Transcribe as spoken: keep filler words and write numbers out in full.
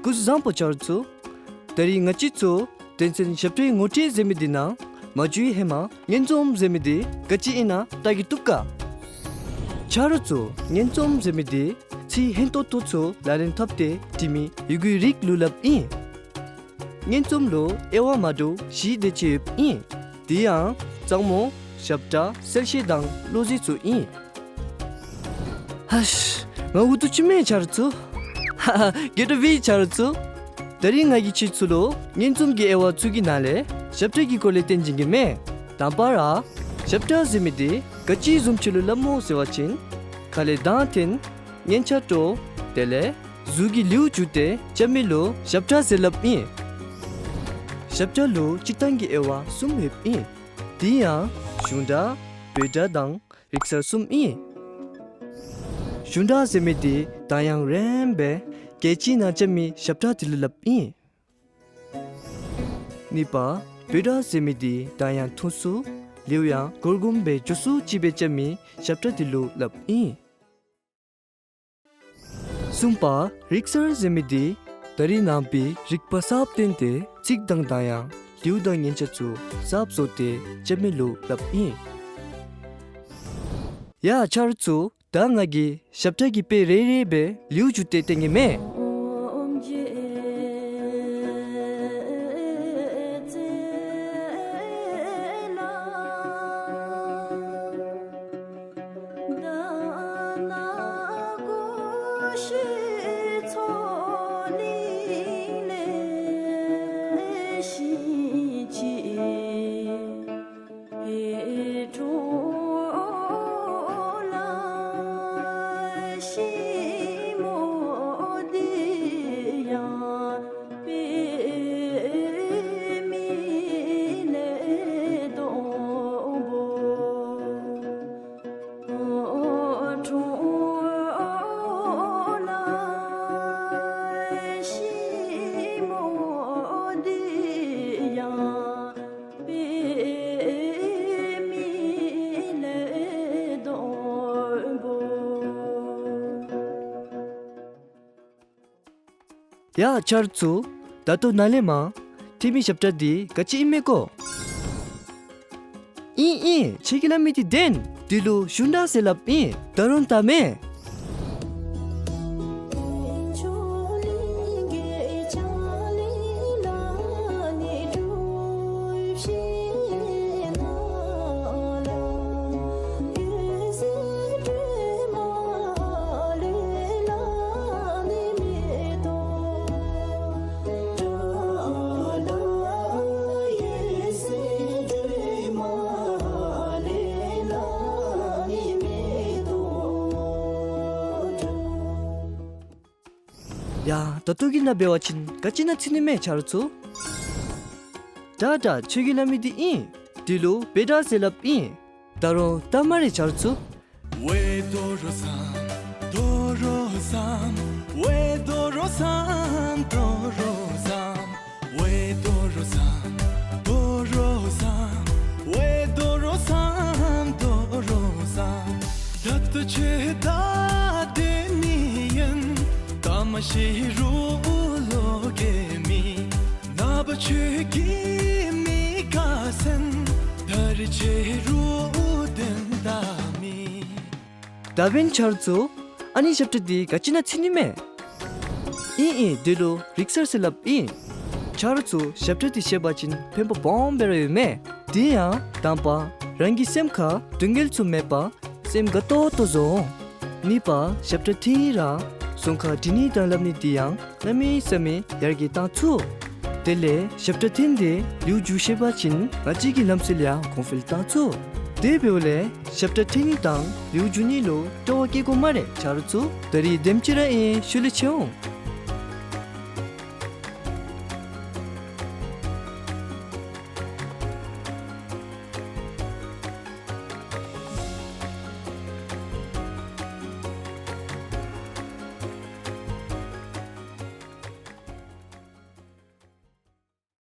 སྐུ་གཟུགས་བཟང་པོ་ཆ་རོགས་ཚུ། ད་རིས་ང་བཅས་ཚུ་དོན་ཚན་ཞབས་ཁྲའི་ངོ་སྤྲོད་ཟེར་མི་འདི་ནང་མ་འཛུལ་བའི་ཧེ་མ་སྙན་རྩོམ་ཟེར་མི་འདི་ག་ཅི་ཨིན་ན་བལྟ་གི་བཏུབ་ག། ཆ་རོགས་ཚུ། སྙན་རྩོམ་ཟེར་མི་འདི་ཚིག་སྙན་ཏོང་ཏོ་ཚུ་ལག་ལེན་འཐབ་སྟེ་བྲི་མི་ཡི་གུའི་རིགས་ལུ་སླབ་ཨིན། སྙན་རྩོམ་ལུ་དབྱེ་བ་མ་འདྲཝ་བཞི་དེ་ཅིག་ཡོདཔ་ཨིན། དེ་ཡང་གཙང་མོ་ཞབས་ཁྲ་གསལ་བཤད་དང་བློ་འཛིན་ཚུ་ཨིན། ཧཱཤ། ང་འུ་སྡུག་ཅིག་མས་ཆ་རོགས་ཚུ། ཧ་ཧ། དགོད་བྲ་བྷེ་ཆ་རོགས་ཚུ། ད་རིས་ང་གིས་ཁྱེད་ཚུ་ལུ་སྙན་རྩོམ་གྱི་དབྱེ་བ་ཚུ་གི་ནང་ལས་ཞབས་ཁྲ་གི་སྐོར་ལས་སྟོན་བྱིན་གེ་མས། དང་པ་ར་ཞབས་ཁྲ་ཟེར་མི་འདི་ག་ཅི་བཟུམ་ཅིག་ལུ་སླབ་སྨོ་ཟེར་བ་ཅིན་ཁ་ལས་གདངས་འཐེན། སྙན་ཆ་དཀྲོལ། དེ་ལས་གཟུགས་ཀྱི་ལེའུ་བསྒྱུར་ཏེ་རྐྱབ་མི་ལུ་ཞབས་ཁྲ་ཟེར་སླབ་ཨིན། ཞབས་ཁྲ་ལུ་སྤྱིར་བཏང་གི་དབྱེ་བ་གསུམ་ཡོདཔ་ཨིན། དེ་ཡང་གཞུང་སྒྲ་བོད་སྒྲ་དང་རིག་གསར་གསུམ་ཨིན། གཞུང་སྒྲ་ཟེར་མི་འདི་གདངས་དབྱངས་རན་པའི་རྒྱལ་སྤྱིའི་ནང་རྐྱབ་མི་ཞབས་ཁྲ་འདི་ལུ་སླབ་ཨིན། གཉིས་པ་བོད་སྒྲ་ཟེར་མི་འདི་གདངས་དབྱངས་ཐུང་སུ་ལེའུ་ཡང་གུར་གུམ་སྦེ་མགྱོགས་སུ་ཅིག་སྦེ་རྐྱབ་མི་ཞབས་ཁྲ་འདི་ལུ་སླབ་ཨིན། གསུམ་པ་རིག་གསར་ཟེར་མི་འདི་ད་རིས་ནང་པའི་རིག་པ་གསརཔ་བཏོན་ཏེ་ཚིག་དང་གདངས་དབྱངས་ལེའུ་དང་སྙན་ཆ་ཚུ་གསརཔ་བཟོ་སྟེ་རྐྱབ་མི་ལུ་སླབ་ཨིན། ཡ་ཆ་རོགས་ཚུ། ད་ང་གིས་ཞབས་ཁྲ་གི་དཔེ་རེ་རེ་སྦེ་ལེའུ་བསྒྱུར་ཏེ་སྟོན་གེ་མས། ཡ་ཆ་རོགས་ཚུ། ད་ལྟོ་ནཱ་ལས་མར་ཐོན་མི་ཞབས་ཁྲ་འདི་ག་ཅི་ཨིན་མས་གོ། ཨིན་ཨིན། ཁྱོད་ཀྱིས་སླབ་མི་འདི་བདེན། འདི་ལུ་གཞུང་སྒྲ་ཟེར་སླབ་ཨིན། ད་རུང་བལྟ་མས། ཡ་ད་ལྟོ་གི་ནང་འབད་བ་ཅིན་ག་ཅི་ནང་ཚུད་ནི་མས་ཆ་རོགས་ཚུ། དྲག་དྲག། ཁྱོད་ཀྱིས་སླབ་མི་འདི་ཨིན། འདི་ལུ་བོད་སྒྲ་ཟེར་སླབ་ཨིན། ད་རུང་བལྟ་སྨ་རེ་ཆ་རོགས་ཚུ། ད་འབདན་ཆ་རོགས་ཚུ། ཨ་ནི་ཞབས་ཁྲ་འདི་ག་ཅི་ནང་ཚུད་ནི་མས། ཨིན་ཨིན། འདི་ལུ་རིག་གསར་ཟེར་སླབ་ཨིན། ཆ་རོགས་ཚུ་ཞབས་ཁྲ་འདི་ཤེས་པ་ཅིན་ཕན་པ་སྦོམ་སྦེ་ར་ཡོད་མས། དེ་ཡང་དང་པ་རང་གི་སེམས་ཁར་སྡུག་བསྔལ་ཚུ་མེད་པར་སེམས་དགའ་ཏོག་ཏོ་བཟོ་འོང་། གཉིས་པ་ཞབས་ཁྲ་འཐེན་ར་རྫོང་ཁར་འབྲི་ནི་དང་སླབ་ནི་འདི་ཡང་གནམ་མེད་ས་མེད་ཡར་རྒྱས་བཏང་ཚུགས། དེ་ལས་ཞབས་ཁྲ་འཐེན་ཏེ་ལེའུ་བསྒྱུར་ཤེས་པ་ཅིན་ང་བཅས་ཀྱི་ལམ་སྲོལ་ཡང་གོང་འཕེལ་བཏང་ཚུགས། དེ་འབདཝ་ལས་ཞབས་ཁྲ་འཐེན་ནི་དང་ལེའུ་བསྒྱུར་ནི་ལུ་སྤྲོ་བ་བསྐྱེད་དགོ་སྨ་རེ་ཆ་རོགས་ཚུ། ད་རིས་དེམ་ཅིག་ར་ཨིན། ཤུལ་ལས་མཇལ་འོང་།